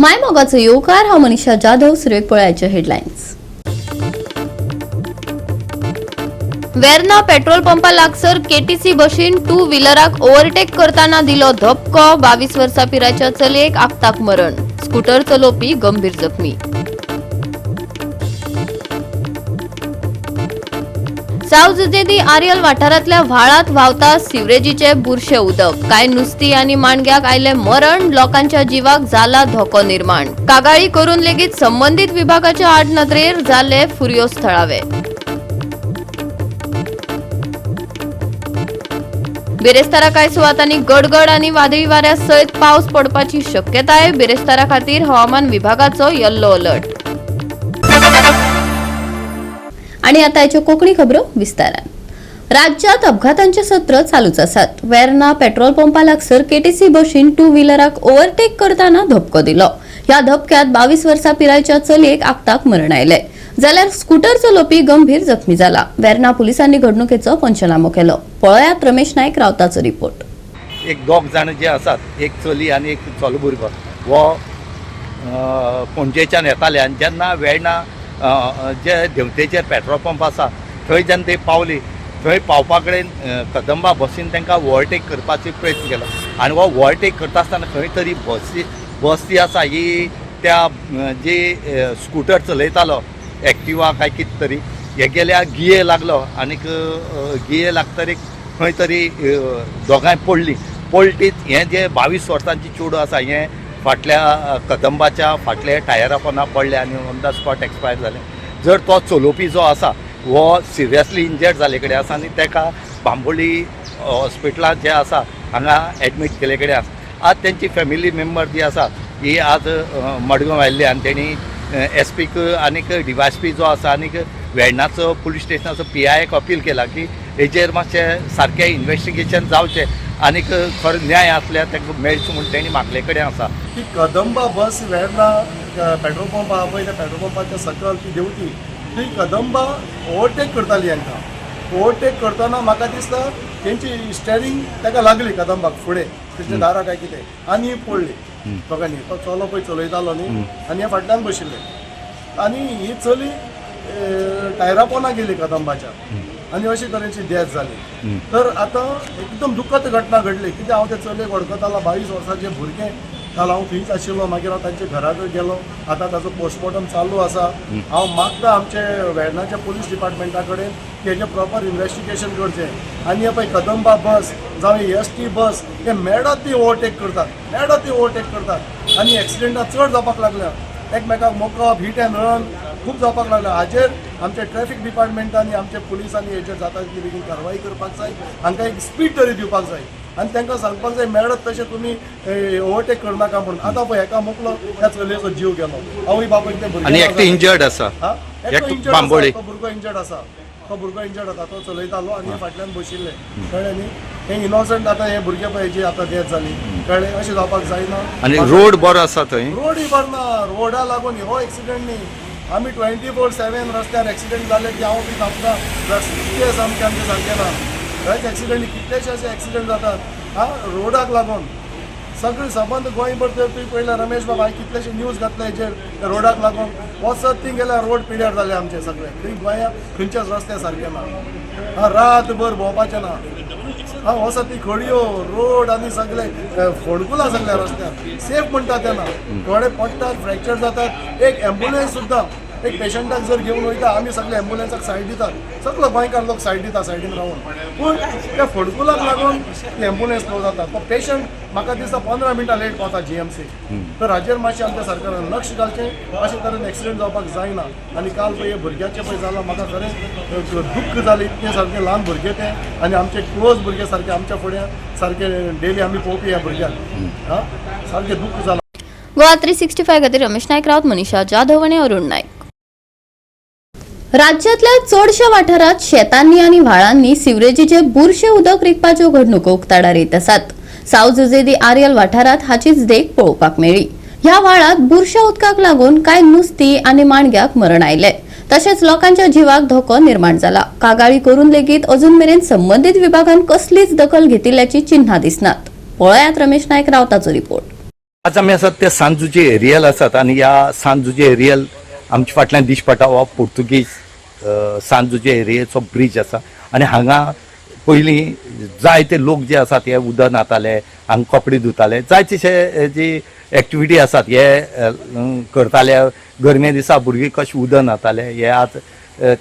मायमोगाचो येवकार. हांव मनीषा जाधव. सुरवेक पळयाचे हेडलायन्स. वेर्ना पेट्रोल पंपा लागसर केटीसी बशीन टू व्हिलराक ओव्हरटेक करताना दिलो धपको. 22 वर्सां पिरायेच्या चलयेक आक्ताक मरण. स्कूटर चलोवपी गंभीर जखमी. सावथ जुजेदी आर्यल वाठारांतल्या व्हाळांत व्हांवता सिवरेजीचे बुरशे उदक. कांय नुस्ती आनी माणग्याक आयले मरण. लोकांच्या जिवाक जाला धोको निर्माण. कागाळी करून लेगीत संबंदीत विभागाच्या आड नदरेर जाले फुर्योज थळावे. बिरेस्तारा कांय सुवातांनी गडगड आनी वादळी वाऱ्या सयत पावस पडपाची शक्यताय. बिरेस्तारा खातीर हवामान विभागाचो येल्लो अलर्ट. आणि आता याच्यो कोकणी खबरो विस्तारान. राज्यात अपघातांचे सत्र चालूच आसात. वेर्ना पेट्रोल पंपा लागसर केटीसी बशीन टू व्हिलराक ओव्हरटेक करताना धपको दिलो. ह्या धपक्यात 22 वर्सां पिरायेच्या चलयेक आक्ताक मरण आयलें, जाल्यार स्कूटर चलोवपी गंभीर जखमी जाला. वेर्ना पुलिसांनी घडणुकेचो पंचनामो केलो. पळयात रमेश नायक रावताचो रिपोर्ट. एक दोग जाण जे आसात, एक चली आनी एक चलो भुरगो, हो पणजेच्यान येताले आनी जेन्ना वेर्णा जे देंवतेचेर पेट्रोल पंप आसा थंय जेन्ना ते पावली, थंय पावपा कडेन कदंबा बसीन तांकां ओवरटेक करपाचो प्रयत्न केलो आनी हो ओवरटेक करता आसतना खंय तरी बसी बस जी आसा ही त्या जी स्कुटर चलयतालो, एक्टिवा काय कितें तरी, हे गेल्या गिये लागलो आनीक गिये लागतरीक खंय तरी दोगांय पडलीं. पडलीच हें जें 22 वर्सांची चेडूं आसा हें फाटल्या कदंबाच्या फाटल्या टायरा पोंदा पडलें आनी ऑन the spot expire जालें. जर तो चलोवपी जो आसा हो सिरियसली इंजर्ड जाल्ले कडेन आसा आनी ताका बांबोळी हॉस्पिटलांत जें आसा हांगा एडमीट केल्ले कडेन आसा. आज तेंची फॅमिली मेंबर जी आसा ही आज मडगांव आयिल्ली आनी तेणी एस पीक आनीक डीवायएसपी जो आसा आनीक वेर्णाचो पुलीस स्टेशनाचो पी आयक अपील केला की हेजेर मातशें सारकें इन्वेस्टिगेशन जावचें आनीक खरो न्याय आसल्यार तांकां मेळचो म्हूण तेणी मागले कडेन आसा. ती कदंबा बस वेर्ना पेट्रोल पंप आहा पळय, त्या पेट्रोल पंपाच्या सकयल ती देंवती, ती कदंबा ओवरटेक करताली हांकां. ओवरटेक करतना म्हाका दिसता तेंची स्टेरींग ताका लागली कदंबाक फुडें तेच्या दारा काय कितें आनी पडली दोगांनी. तो चलो पळय चलयतालो न्ही आनी हे फाटल्यान बशिल्ले आनी ही चली टायरा पोना गेली कदंबाच्या आनी अशे तरेची डेथ जाली. तर आतां एकदम दुखद घटना घडली. कित्याक हांव ते चलयेक वळखतालो. 22 वर्साचें भुरगें. काल हांव थंयच आशिल्लो. मागीर हांव तांच्या घरा कडेन गेलो. आतां ताचो पोस्टमॉर्टम चालू आसा. हांव मागता आमचे वेर्णाच्या पुलीस डिपार्टमेंटा कडेन की हेजें प्रॉपर इन्वेस्टिगेशन करचें. आनी हे पळय कदंबा बस जावं एसटी बस, हे मेळत ती ओवरटेक करतात, मेळत ती ओवरटेक करतात आनी एक्सिडेंटां चड जावपाक लागल्या. एकमेकाक मोखप, हीट अँड रन खूब जावपाक लागल्या. हाजेर आमचे ट्रॅफिक डिपार्टमेंटांनी, आमचे पुलिसांनी हेजेर जाता तितली बेगीन कारवाई करपाक जाय. हांकां एक स्पीड तरी दिवपाक जाय आनी तांकां सांगपाक जाय, मेळत तशें तुमी ओवरटेक करनाका म्हणून. आतां पळय हेका मोखलो, त्या चलयेचो जीव गेलो. आवय बापूय ते भुरग्याक आनी एकटे इंजर्ड आसा. हा? एकटो एकटो injured आसा, बांबोळी. तो भुरगो इंजर्ड आसा. तो भुरगो इंजर्ड आसा. तो चलयतालो आनी हे फाटल्यान बशिल्ले, कळ्ळें न्ही? हे इनोसंट आतां हे भुरगे पळय जी आतां डेथ जाली, कळ्ळें? अशें जावपाक जायना. आनी रोड बरो आसा थंय? रोडूय बरो ना. रोडा लागून हो एक्सिडंट न्ही, आमी 24/7 रस्त्यार एक्सिडंट जाले की हांव बी थांबता. रस्ते सामके आमचे सारके ना. थंयच एक्सिडंट, कितलेशे अशे एक्सिडंट जातात हा रोडाक लागून. सगळे सबंद गोंयभर तर तुवें पळयलें रमेश बाब, हांवें कितलेशे न्यूज घातले हेजेर. त्या रोडाक लागून वचत ती गेल्यार रोड पिड्यार जाले आमचे सगळे. थंय गोंया खंयच्याच रस्त्या सारके ना. हा, रातभर भोंवपाचें ना. हा, वचत ती खडयो रोड आनी सगळे फोडकुलां सगल्या रस्त्यार. सेफ म्हणटा ते ना. थोडे पडटात, फ्रॅक्चर जातात. एक एम्बुलन्स सुद्दां एक पेशंटाक जर घेवन वयता, आमी सगळे एम्बुलन्साक सायड दितात, सगलो गोंयकार लोक सायड दिता सायडीन रावन. पूण त्या फोडकुलाक लागून ती एम्बुलन्स स्लो जाता. तो पेशंट म्हाका दिसता 15 मिनटां लेट पावता जीएमसी. तर हाजेर मातशें आमच्या सरकारान लक्ष घालचें. अशे तरेन एक्सिडंट जावपाक जायना. आनी काल पळय हे भुरग्याचें पळय जालां, म्हाका खरेंच दुख्ख जालें. इतकें सारकें ल्हान भुरगे ते आनी आमचे क्लोज भुरगे, सारके आमच्या फुड्यान सारके डेली आमी पळोवपी ह्या भुरग्यांक. हा, सारकें दुख्ख जालां. गोवा 365 खातीर रमेश नायक रावत, मनीषा जाधव आनी अरुण नायक. राज्यांतल्या चडशा वाठारांत शेतांनी आनी व्हाळांनी सिवरेजीचे बुरशे उदक रिगपाच्यो घडणुको उक्ताडार येत आसात. सावथ जुजेदी आर्यल वाठारांत हाचीच देख पळोवपाक मेळ्ळी. ह्या व्हाळात बुरश्या उदकाक लागून कांय नुस्ती आनी माणग्याक मरण आयले, तशेंच लोकांच्या जिवाक धोको निर्माण जाला. कागाळी करून लेगीत अजून मेरेन संबंदीत विभागान कसलीच दखल घेतिल्ल्याची चिन्हां दिसनात. पळयात रमेश नायक रावताचो रिपोर्ट. आज आमी आसात ते सांजुजे एरियल आसात आनी ह्या सांजुजे एरियल आमच्या फाटल्यान दिश पडटा हो पुर्तुगीज सांजुजे एरियेचो ब्रीज आसा आनी हांगा पयलीं जायते लोक जे आसात हे उदक न्हाताले, हांगा कपडे धुताले, जायतेशे जी एक्टिविटी आसात हे करताले. गरमे दिसा भुरगीं कशें उदक न्हाताले हे आज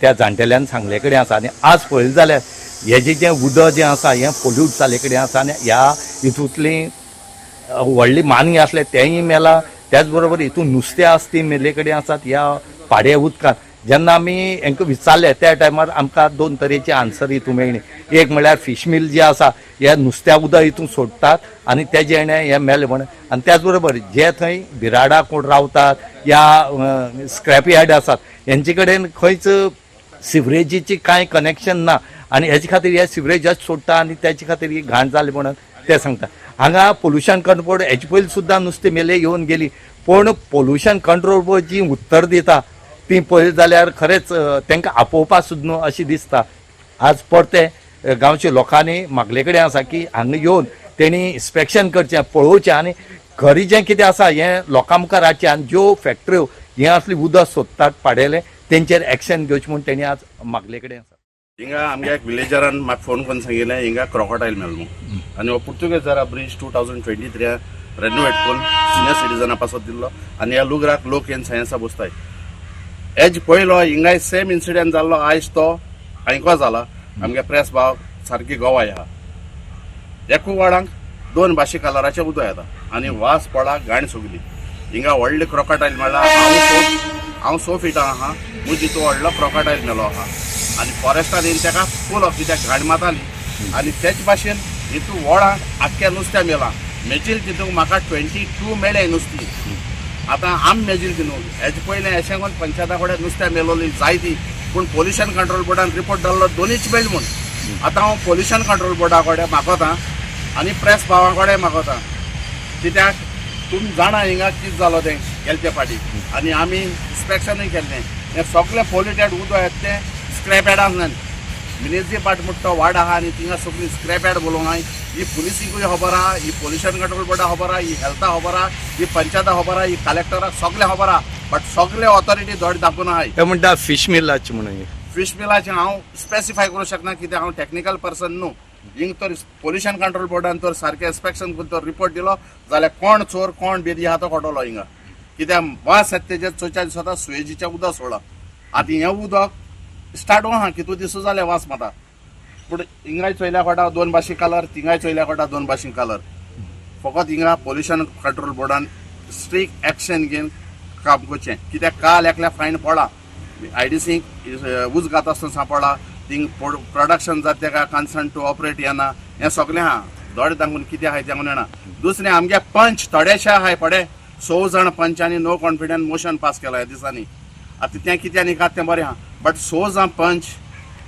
त्या जाणटेल्यान सांगले कडेन आसा. आनी आज पळयलें जाल्यार हेजें जें उदक जें आसा हें पोल्यूट जाल्ले कडेन आसा आनी ह्या हितूंतलीं व्हडली मानगी आसले तेंय मेला, त्याच बरोबर हितून नुस्तें आसा ती मेल्ले कडेन आसात ह्या पाड्या उदकांत. जेन्ना आमी हांकां विचारलें त्या टायमार आमकां दोन तरेचे आन्सर हितून मेळ्ळी. एक म्हणल्यार फीश मिल जे आसा हे नुस्त्या उदक हितून सोडटात आनी तेजे हेणें हें मेलें म्हण, आनी त्याच बरोबर जे थंय बिराडा कोण रावतात या स्क्रॅप यार्ड आसात हेंचे कडेन खंयच सिवरेजीची कांय कनेक्शन ना आनी हेजे खातीर हे सिवरेज सोडटा आनी तेजे खातीर ही घाण जाली म्हणून ते सांगता. हांगा पोल्युशन कंट्रोल बोर्ड हेजे पयलीं सुद्दां नुस्तें मेले येवन गेली, पूण पोल्युशन कंट्रोल बोर्ड जी उत्तर दिता ती पळयली जाल्यार खरेंच तांकां आपोवपा सुद्दां न्हू अशें दिसता. आज परते गांवच्या लोकांनी मागले कडेन आसा की हांगा येवन तेणी इन्स्पेक्शन करचें, पळोवचें आनी खरी जें कितें आसा हें लोकां मुखार हाडचें आनी ज्यो फॅक्टऱ्यो हें असलें उदक सोदतात पाडेलें तेंचेर एक्शन घेवचें म्हूण तेणी आज मागले कडेन आसा. हिंगा आमगे एक विलेजरान म्हाका फोन करून सांगिल्लें हिंगा क्रोकोटायल मेलो म्हूण आनी हो पुर्तुगेजारा ब्रीज 2023 रेनोवेट करून सिनियर सिटीजना पासत दिल्लो आनी ह्या लुगराक लोक येवन सायन्सा बसताय. एज पयलो हिंगाय सेम इन्सिडंट जाल्लो, आयज तो हांयको जाला. आमगे प्रेस भाव सारकी गोवाय आहा. एकू वाडांक दोन भाशी कलराचें उदक येता आनी वास पडा घाण सगली. हिंगा व्हडले क्रोकोटायल मेळ्ळा. हांव 6 फिटां आहा, म्हजी तो व्हडलो क्रोकोटायल मेलो आहा आनी फॉरेस्टान येवन तेका फूल कित्याक घाण मारताली. आनी तेच भाशेन हितू व्हडांक आख्ख्या नुस्त्या मेलां मेजील तितूंक म्हाका 22 मेळ्ळें नुस्तीं. आतां आम मेजील न्हू हेजे पयलें अशें करून पंचायता कडेन नुस्त्या मेलोली जायती, पूण पोल्युशन कंट्रोल बोर्डान रिपोर्ट धाडलो दोनीच मेळ म्हूण. आतां हांव पोल्युशन कंट्रोल बोर्डा कडेन मागोता आनी प्रेस भावां कडेन मागोता, कित्याक तुमी जाणा हिंगा कितें जालो तें गेलते फाटी आनी आमी इन्स्पेक्शनूय केल्लें. हें सगळें पोल्युटेड उदक येता तें स्क्रॅप यार्डांतल्यान. मिनेझी बाट म्हणटा तो वार्ड आहा आनी थिंगा सगळीं स्क्रॅप यार्ड बोलोवंक आहाय. ही पुलिसीकूय खबर आहा, ही पोल्युशन कंट्रोल बोर्डा खबर आहा, ही हेल्था खबर आहा, ही पंचायता खबर आहा, ही कलेक्टराक सगळें खबर आहा, बट सगळे ऑथॉरिटी दोळे धांपून आहाय. ते म्हणटा फीश मिलाचे म्हणून. फिश मिलाचें हांव स्पेसिफाय करूंक शकना कित्याक हांव टॅक्निकल पर्सन न्हू. हिंग तर पोल्युशन कंट्रोल बोर्डान तर सारकें इन्स्पेक्शन करून तर रिपोर्ट दिलो जाल्यार कोण चोर कोण बेदी आहा तो कळटलो हिंगा. कित्याक वास येता तेजेर चोयच्या दिसता सुवेजीचें उदक सोडलां. आतां हें उदक स्टार्ट आहा कितू दिसूं जालें वास माता, पूण हिंगाय चोयल्या कोटा दोन भाशी कलर, थिंगाय चोयल्या कोटा दोन भाशी कलर. फकत हिंगा पोल्युशन कंट्रोल बोर्डान स्ट्रीक एक्शन घेवन काम करचें, कित्याक काल एकल्या फायन पडला आयडीसीक उज घात आसतना सांपडला. थिंग प्रोडक्शन जाता तेका कन्सर्न टू ऑपरेट येना, हें सगळें आहा. दोळे दाखून कितें आहाय तें जाणा. दुसरें आमगे पंच थोडेशे आहाय पडे 6 जाण पंचांनी नो कॉन्फिडन्स मोशन पास केला ह्या दिसांनी. आतां तें कित्याक न्ही तें बरें आहा, बट 6 जाण पंच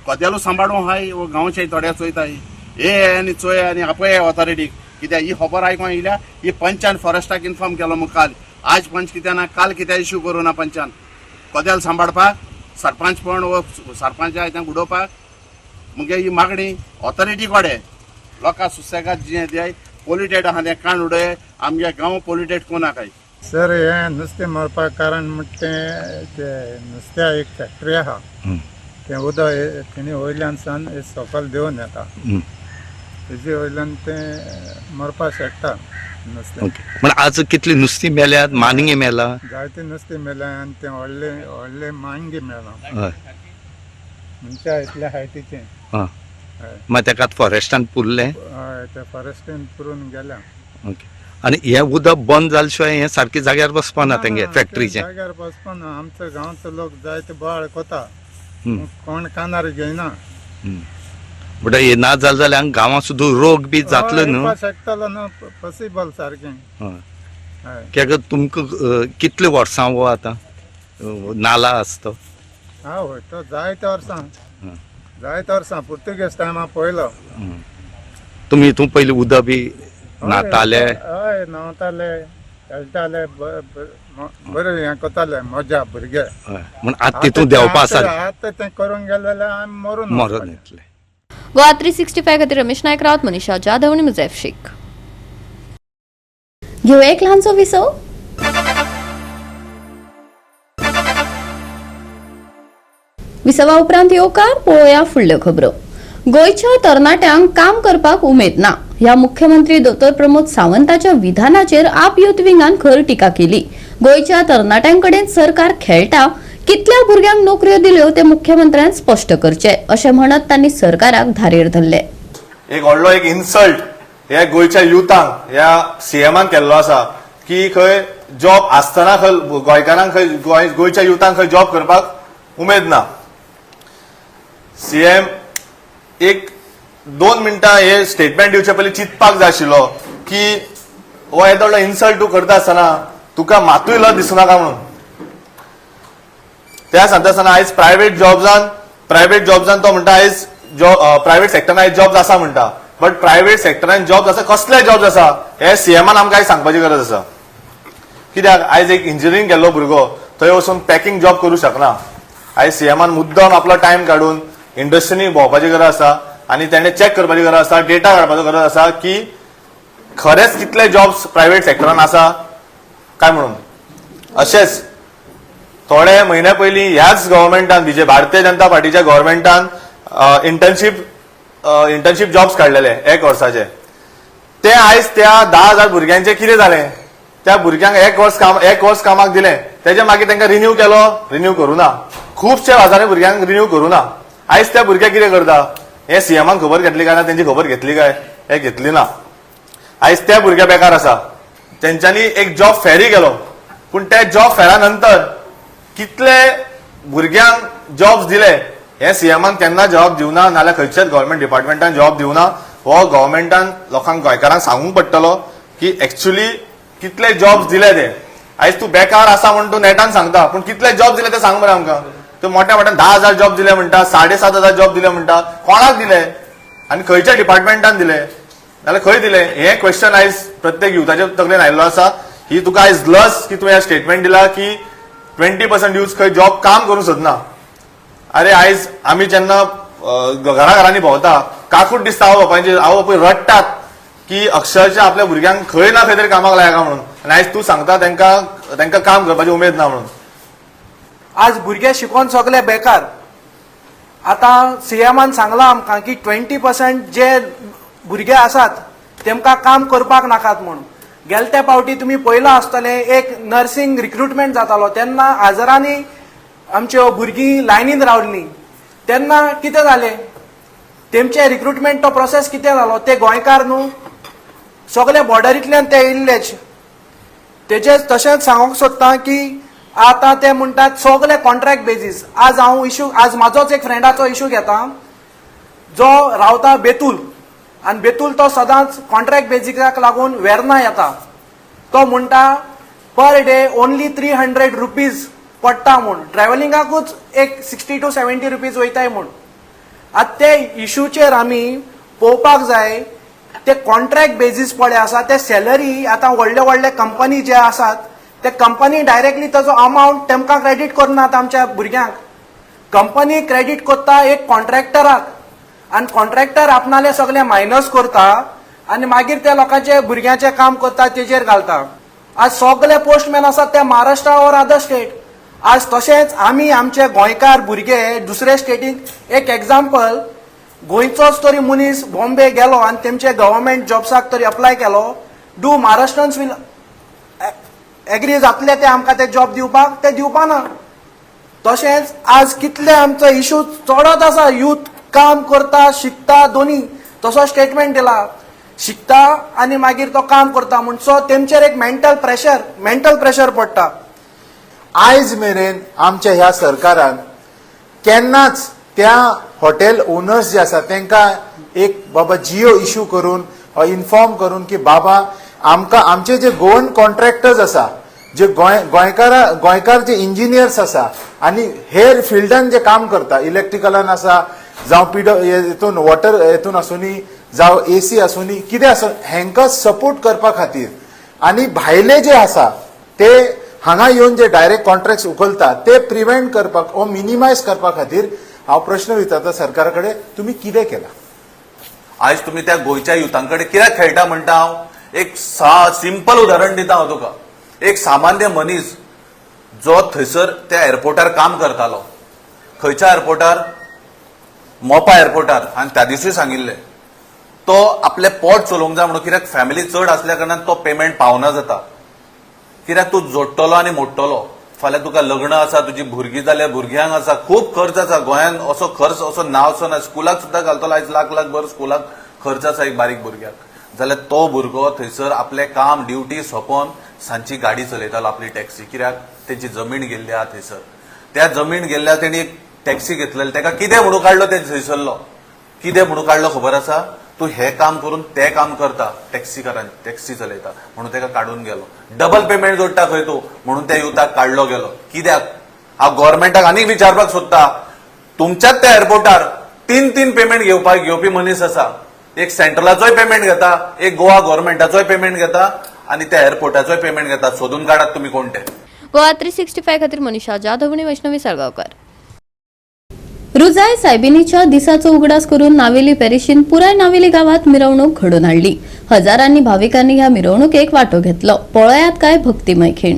कदेलू सांबाळूं आहाय वो गांवचे थोडे चोयताय हे आनी चोय आनी आपय ऑथॉरिटीक, कित्याक ही खबर आयकोन येयल्या ही पंचान फॉरेस्टाक इन्फॉर्म केलो म्हूण काल. आज पंच कित्याक ना, काल कित्याक इश्यू करूं ना पंचान कदेल सांबाळपाक सरपंचपण वो सरपंच आहाय तें उडोवपाक. मुगे ही मागणी ऑथॉरिटी कडेन लोकां सुसेगाद जियें दियाय. पोल्युटेड आहा तें काण उडय, आमगे गांव पोल्युटेड करूं नाकाय. सर, हें नुस्तें मरपाक कारण म्हणटा तें ते नुस्त्या एक फॅक्टरी आहा, तें उदक तेणी वयल्यान सान सकयल देंवन येता, तेजे वयल्यान तें मरपाक शकता नुस्तें. ओके, म्हण आज कितली नुस्तीं मेल्यात, मानगें मेलां? जायते नुस्तें मेल्यां आनी तें व्हडलें व्हडलें मांगे मेलां मनशा इतल्या हायटीचें. हय. मागीर तेका फॉरेस्टान पुरलें? हय, ते फॉरेस्टीन पुरून गेल्या. ओके, आनी हें उदक बंद जाले शिवाय हें सारकें जाग्यार बसपा ना तेंगे फॅक्टरीचें? जाग्यार बसपा ना. आमचो गांवचो लोक जायते बोवाळ कोता, कोण कानार घेयना. म्हणटा हे ना जालें जाल्यार हांगा गांवांत सुद्दां रोग बी जातलो न्हू? येवपाक शकतलो न्हू, पॉसिबल सारकें. हय. कित्याक तुमकां कितले वर्सां हो आतां नाला आसा तो? हय, तो जायते वर्सां, जायते वर्सां पुर्तुगेज टायमा पयलो. तुमी हितून पयलीं उदक बी न्हाताले? हय, न्हांवताले, खेळटाले, बरें हें करताले मजा भुरगे. हय, म्हण आतां तितून देंवपा आसा. आतां तें करूंक गेले जाल्यार आमी मरून मरोन येतले. गोवा 365 खातीर रमेश नायक रावत, मनीषा जाधव आनी मुजैफ शेख. घेवया एक ल्हानसो विसव. विसवा उपरांत येवकार पळोवया फुडल्यो खबरो. गोंयच्या तरणाट्यांक काम करपाक उमेद ना ह्या मुख्यमंत्री दोतोर प्रमोद सावंताच्या विधानाचेर आप युथ विंगान खर टिका केली. गोंयच्या तरणाट्यांकडेन सरकार खेळटा, कितल्या भुरग्यांक नोकऱ्यो दिल्यो ते मुख्यमंत्र्यान स्पश्ट करचे अशें म्हणत तांणी सरकाराक धारेर धरले. एक व्हडलो एक इन्सल्ट ह्या गोंयच्या युथांक ह्या सीएमान केल्लो आसा की खंय जॉब आसतना खंय गोंयकारांक खंय गोंयच्या युथांक खंय जॉब करपाक उमेद ना. सीएम एक 2 मिनटां हे स्टेटमेंट दिवचे पयलीं चिंतपाक जाय आशिल्लो की हो येदो व्हडलो इन्सल्ट तूं करता आसतना तुका मातूय लज दिसूं नाका म्हणून. त्या सांगता आसतना आयज प्रायवेट जॉब्सान तो म्हणटा आयज प्रायवेट सेक्टरान आयज जॉब्स आसा म्हणटा, बट प्रायवेट सेक्टरान जॉब्स आसा, कसले जॉब्स आसा हे सीएमान आमकां आयज सांगपाची गरज आसा. कित्याक आयज एक इंजिनियरींग केल्लो भुरगो थंय वचून पॅकिंग जॉब करूं शकना. आयज सीएमान मुद्दम आपलो टायम काडून इंडस्ट्रीनी भोंवपाची गरज आसा आनी तेणें चॅक करपाची गरज आसा, डेटा काडपाचो गरज आसा की खरेंच कितले जॉब्स प्रायवेट सेक्टरान आसा काय म्हणून. अशेंच थोडे म्हयन्या पयलीं ह्याच गव्हर्मेंटान, बीजे भारतीय जनता पार्टीच्या गव्हर्मेंटान इंटर्नशीप जॉब्स काडलेले एक वर्साचे. ते आयज त्या 10,000 भुरग्यांचे कितें जालें? त्या भुरग्यांक एक वर्स कामाक दिलें, तेच्या मागीर तांकां रिन्यू केलो, रिन्यू करूं ना. खुबशे हजारांनी भुरग्यांक रिन्यू करूं ना. आयज त्या भुरग्यांक कितें करता हे सीएमान खबर घेतली काय ना? तेंची खबर घेतली काय? हे घेतली ना. आयज त्या भुरग्या बेकार आसा. तेंच्यांनी एक जॉब फेरी केलो, पूण त्या जॉब फेरा नंतर कितले भुरग्यांक जॉब्स दिले हे सीएमान केन्ना जबाब दिवना, नाल्यार खंयच्याच गव्हर्मेंट डिपार्टमेंटान जबाब दिवना. हो गव्हर्मेंटान लोकांक गोंयकारांक सांगूंक पडटलो की एक्चुअली कितले जॉब्स दिले ते. आयज तूं बेकार आसा म्हूण तूं नेटान सांगता, पूण कितले जॉब दिले ते सांग मरे आमकां. तूं मोठ्या मोठ्यान 10,000 जॉब दिले म्हणटा, 7,500 जॉब दिले म्हणटा, कोणाक दिले आनी खंयच्या डिपार्टमेंटान दिले, नाल्यार खंय दिले? हे क्वेश्चन आयज प्रत्येक युथाच्या तकलेन आयिल्लो आसा. ही तुका आयज लस की तुवें स्टेटमेंट दिला की 20% यूथ खंय जॉब काम करूंक सोदना. अरे आयज आमी जेन्ना घरा घरांनी भोंवता, काकूट दिसता आवय बापायचे, आवय बापूय रडटात की अक्षरशः आपल्या भुरग्यांक खंय ना खंय तरी कामाक लायका म्हणून, आनी आयज तूं सांगता तांकां तांकां काम करपाची उमेद ना म्हणून. आज भुरगे शिकोन सगळे बेकार. आतां सीएमान सांगलां आमकां की 20% जे भुरगे आसात तेमकां काम करपाक नाकात म्हूण. गेले फावटी तुमी पळयलां आसतलें, एक नर्सिंग रिक्रुटमेंट जातालो तेन्ना हजारांनी आमच्यो भुरगीं लायनीन रावलीं. तेन्ना कितें जालें, तेमचें रिक्रुटमेंट तो प्रोसेस कितें जालो, ते गोंयकार न्हू, सगळे बॉर्डरींतल्यान ते येयल्लेच. तेजेच तशेंच सांगूंक सोदता की आतां ते म्हणटात सगळे कॉन्ट्रॅक्ट बेजीस. आज हांव इशू, आज म्हाजोच एक फ्रेंडाचो इशू घेता जो रावता बेतूल, आनी बेतूल तो सदांच कॉन्ट्रॅक्ट बेजिसाक लागून वेर्ना येता. तो म्हणटा पर डे ओनली 300 रुपीज पडटा म्हूण, ट्रॅव्हलिंगाकूच एक 60 to 70 rupees वयताय म्हूण. आतां ते इशूचेर आमी पळोवपाक जाय. ते कॉन्ट्रॅक्ट बेजीस पळय आसा, ते सॅलरी आतां व्हडले व्हडले कंपनी जे आसात ते कंपनी डायरेक्टली ताजो अमावंट तेमकां क्रेडीट करनात आमच्या भुरग्यांक. कंपनी क्रेडीट करता एक कॉन्ट्रॅक्टराक, आनी कॉन्ट्रॅक्टर आपणाले सगळे मायनस करता आनी मागीर त्या लोकांचे भुरग्यांचें काम करता तेजेर घालता. आज सगळे पोस्टमॅन आसात ते महाराष्ट्रा ऑर अदर स्टेट. आज तशेंच आमी आमचे गोंयकार भुरगे दुसरे स्टेटीक, एक एग्जाम्पल, गोंयचोच तरी मनीस बॉम्बे गेलो आनी तेमचे गव्हर्मेंट जॉब्साक तरी अप्लाय केलो, do Maharashtrians will agree जातले ते आमकां ते जॉब दिवपाक? ते दिवपाना. तशेंच आज कितले आमचो इशू चडत आसा, यूथ काम करता शिकता दोनी, तसो स्टेटमेंट दिला, शिकता आनी मागीर तो काम करता म्हूण, सो तेमचेर एक मेंटल प्रेशर पडटा. आयज मेरेन आमच्या ह्या सरकारान केन्नाच त्या हॉटेल ओनर्स जे आसा तांकां एक बाबा जियो इशू करून इन्फॉर्म करून की बाबा आमकां आमचे जे गोवन कॉन्ट्रॅक्टर्स आसा, जे गोंयकार जे इंजिनियर्स आसा आनी हेर फिल्डान जे काम करता, इलेक्ट्रिकलान आसा जावं पिडो हेतून वॉटर हेतून आसूनी जावं एसी आसूनी कितें आसूं, हेंकां सपोर्ट करपा खातीर आनी भायले जे आसा ते हांगा येवन जे डायरेक्ट कॉन्ट्रॅक्ट उखलता ते प्रिवेंट करपाक ओ मिनिमायज करपा खातीर हांव प्रश्न विचारता सरकारा कडेन, तुमी कितें केलां? आयज तुमी त्या गोंयच्या युथां कडेन कित्याक खेळटा म्हणटा हांव? एक सिंपल उदाहरण दिता हांव तुका. एक सामान्य मनीस जो थंयसर त्या एअरपोर्टार काम करतालो, खंयच्या एअरपोर्टार, मोपा एअरपोर्टार, आनी त्या दिसूय सांगिल्लें, तो आपलें पोट चलोवंक जाय म्हणून, कित्याक फॅमिली चड आसल्या कारणान तो पेमेंट पावना जाता. कित्याक तूं जोडटलो आनी मोडटलो, फाल्यां तुका लग्न आसा, तुजी भुरगीं जाल्या, भुरग्यांक आसा, खूब खर्च आसा. गोंयांत असो खर्च असो नावचो ना. स्कुलाक सुद्दां घालतलो आयज लाख लाख भर स्कुलाक खर्च आसा एक बारीक भुरग्याक. जाल्यार तो भुरगो थंयसर आपलें काम ड्युटी सोंपोवन सांजची गाडी चलयतालो आपली टॅक्सी, कित्याक तेची जमीन गेल्ली आहा थंयसर. त्या जमीन गेल्ल्या तेणी एक टॅक्सी घेतलेली, तेका कितें म्हणून काडलो ते थंयसरलो, कितें म्हणून काडलो खबर आसा, तूं हें काम करून तें काम करता, टॅक्सीकारान टॅक्सी चलयता म्हणून तेका काडून गेलो. डबल पेमेंट जोडटा खंय तूं म्हणून त्या युथाक काडलो गेलो. कित्याक? हांव गव्हर्मेंटाक आनीक विचारपाक सोदता, तुमच्याच त्या एअरपोर्टार 3-3 पेमेंट घेवपी मनीस आसा. एक सेंट्रलाचोय पेमेंट घेता, एक गोवा गव्हर्मेंटाचोय पेमेंट घेता आनी त्या एअरपोर्टाचोय पेमेंट घेता. सोदून काडात तुमी कोण ते. गोवा 365 खातीर मनीषा जाधव आनी वैष्णवी साळगांवकर. रुजाय सायबिनीच्या दिसाचो उगडास करून नावेली पॅरिशीन पुराय नावेली गावात मिरवणूक घडोवन हाडली. हजारांनी भाविकांनी ह्या मिरवणुकेक वांटो घेतलो. पळयात काय भक्तिमय खीण.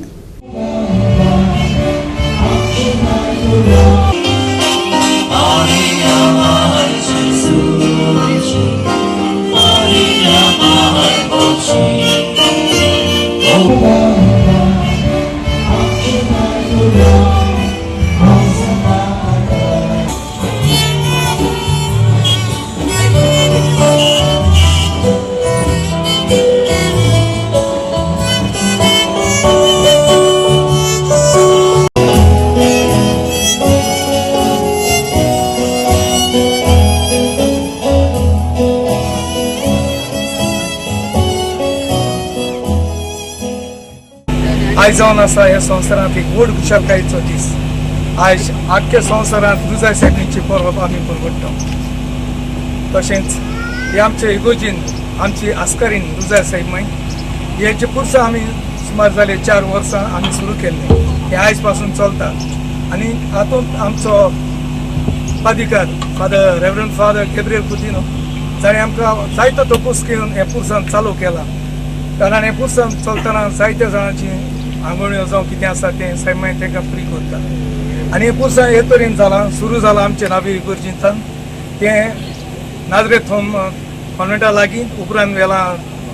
आयज जावन आसा ह्या संवसारांत एक व्हड खुशालकायेचो दीस. आयज आख्ख्या संवसारांत रुजाय सायबिणीची परब आमी परवडटा. तशेंच हे आमचे इगोजीन आमची आस्कारीन रुजाय सायब हेचे पुरसां आमी सुमार जाले 4 वर्सां आमी सुरू केल्लें. हें आयज पासून चलता आनी हातूंत आमचो पादिकार father reverend father Gabriel Coutinho जाणें आमकां जायतो तपूस घेवन हें पुरसांव चालू केलां. कारण हें पुरसांव चलतना जायत्या जाणांची आंगोळ्यो जावं कितें आसा तें सायब तांकां फ्री करता. आनी हें पुरसांव हे तरेन जालां, सुरू जालां आमचें नावेली इगर्जींतल्यान, तें नाजरेथ होम कॉन्वेंटा लागीं, उपरांत वेलां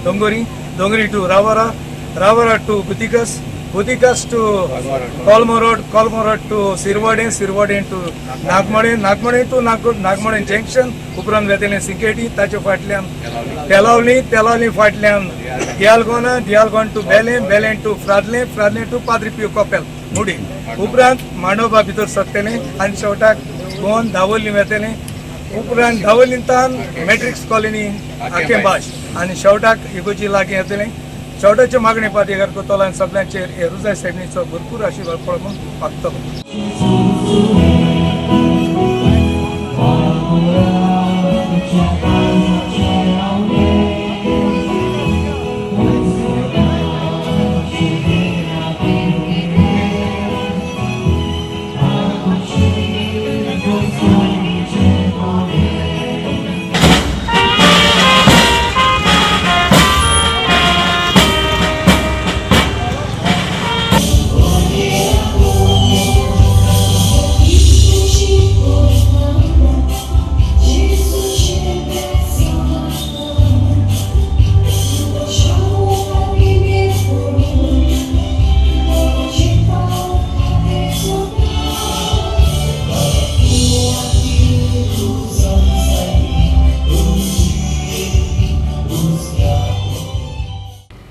Dongori, Dongri to Ravara, Ravara to Butikas, Butikas to Colmo road, Colmo road to Sirvade, Sirvade to Nagmode, Nagmode to Nagmode junction, उपरांत वेतलें सिकेटी, ताचे फाटल्यान तेलावली, तेलावली फाटल्यान दियालगोना, दियालगोन टू बेलें, बेलें टू फ्रादलें, फ्रादलें टू पाद्री पियो कपेल मुडी, उपरांत मांडोबा भितर सरतलें आनी शेवटाक गोवन दावोली वेतलें. उपरांत दावोलींतान मॅट्रिक्स कॉलनी आकेबाश आनी शेवटाक इगोजी लागीं येतलें. शेवटाचे मागणे पादिकार करतलो आनी सगळ्यांचेर हे रुजाय सायबिणीचो भरपूर आशिर्वाद पळोवन मागतलो.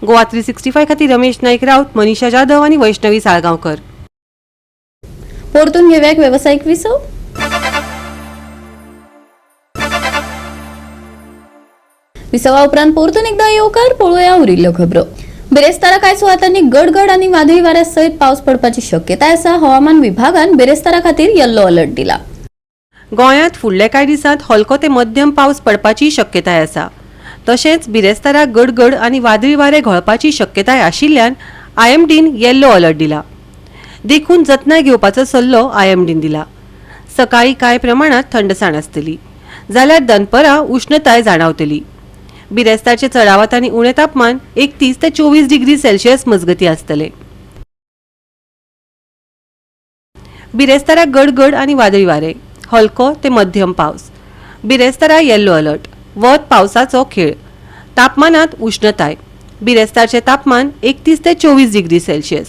गोवा 365 खातीर रमेश नाईक राऊत, मनीषा जाधव आणि वैष्णवी साळगांवकर. परतून घेऊया एक व्यावसायिक विसव. विसवा उपरांत परतून एकदा येवकार पळोवया उरिल्ल्यो खबरो. बिरेस्तारा कांय सुवातांनी गडगड आनी वादळी वाऱ्या सयत पावस पडपाची शक्यताय आसा. हवामान विभागान बिरेस्तारा खातीर येल्लो अलर्ट दिला. गोंयांत फुडल्या कांय दिसांत हलको ते मध्यम पावस पडपाची शक्यताय आसा. तशेंच बिरेस्तारा गडगड आनी वादळी वारें घोळपाची शक्यताय आशिल्ल्यान आयएमडीन येल्लो अलर्ट दिला. देखून जतनाय घेवपाचो सल्लो आयएमडीन दिला. सकाळी कांय प्रमाणात थंडसाण आसतली जाल्यार दनपरां उश्णताय जाणावतली. बिरेस्तारचें चडावत आनी उणें तापमान 31 ते 24 डिग्री सेल्सियस मजगतीं आसतलें. बिरेस्तारा गडगड आनी वादळी वारें, हलको ते मध्यम पावस. बिरेस्तारा येल्लो अलर्ट. वत पावसाचो खेळ. तापमानात उश्णताय. बिरेस्तारचें तापमान 31 ते 24 degree Celsius.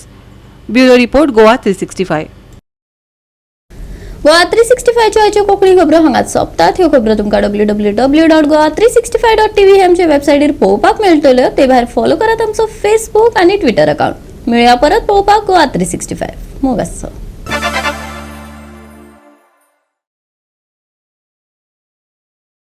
Bureau report, Goa 365. Goa 365च्यो आयच्यो कोंकणी खबरो हांगाच सोंपतात. ह्यो खबरो तुमकां www.goa365.tv हे आमच्या वेबसायटीर पळोवपाक मेळटल्यो. ते भायर फॉलो करात आमचो फेसबूक आनी ट्विटर अकाउंट. मेळया परत पळोवपाक गोवा 365. मोग आसचो.